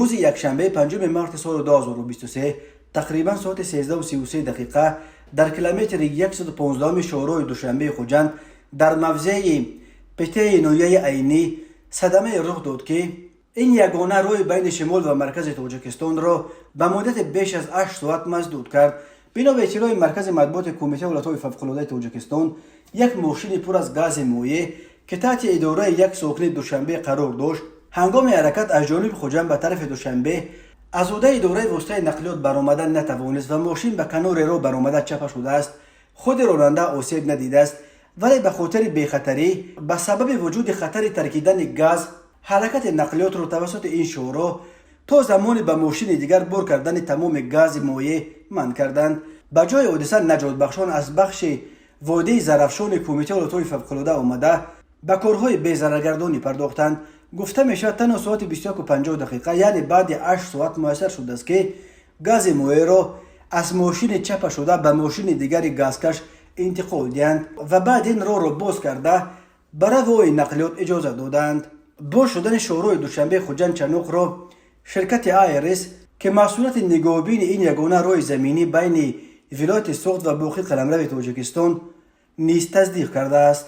Рӯзи якшанбе, 5 марти соли 2023, тақрибан соати 13:33 дар километри 115 шоҳроҳи Душанбеи Хуҷанд, дар мавзеи Петеи ноҳияи Айнӣ садамае рух дод, ки ин ягона роҳи байни шимол ва маркази Тоҷикистонро ба муддати беш аз 8 соат масдуд кард. Бино ба иттилои маркази матбуоти Кумитаи ҳолатҳои фавқулодаи Тоҷикистон, як мошини пур аз гази моеъ, ки таҳти идораи як сокини Душанбе қарор дошт, ҳангоми ҳаракат аз ҷониби Хуҷанд ба тарафи Душанбе аз ӯҳдаи идораи воситаи нақлиёт баромада натавонист ва мошин ба канори роҳ баромада чапа шудааст. Худи ронанда осеб надидааст, вале ба хотири бехатарӣ, ба сабаби вуҷуди хатари таркидани газ, ҳаракати нақлиётро тавассути ин шоҳроҳ то замони ба мошини дигар бор кардани тамоми гази моеъ манъ карданд. Ба ҷои ҳодиса наҷотбахшон аз бахши водии Зарафшони Кумитаи ҳолатҳои фавқулода омада, ба корҳои безараргардонӣ пардохтанд. Гуфта мешавад, танҳо соати 21:50, яъне баъди 8 соат муяссар шудааст, ки гази моеъро аз мошини чапа шуда ба мошини дигари газкаш интиқол диҳанд ва баъд ин роҳро боз карда, ба равои нақлиёт иҷоза доданд. Боз шудани шоҳроҳи Душанбе Хуҷанд Чаноқро ширкати АРС, ки масъулияти нигоҳубини ин ягона роҳи заминӣ байни вилояти Суғд ва боқӣ қаламрави Тоҷикистон, низ тасдиқ кардааст.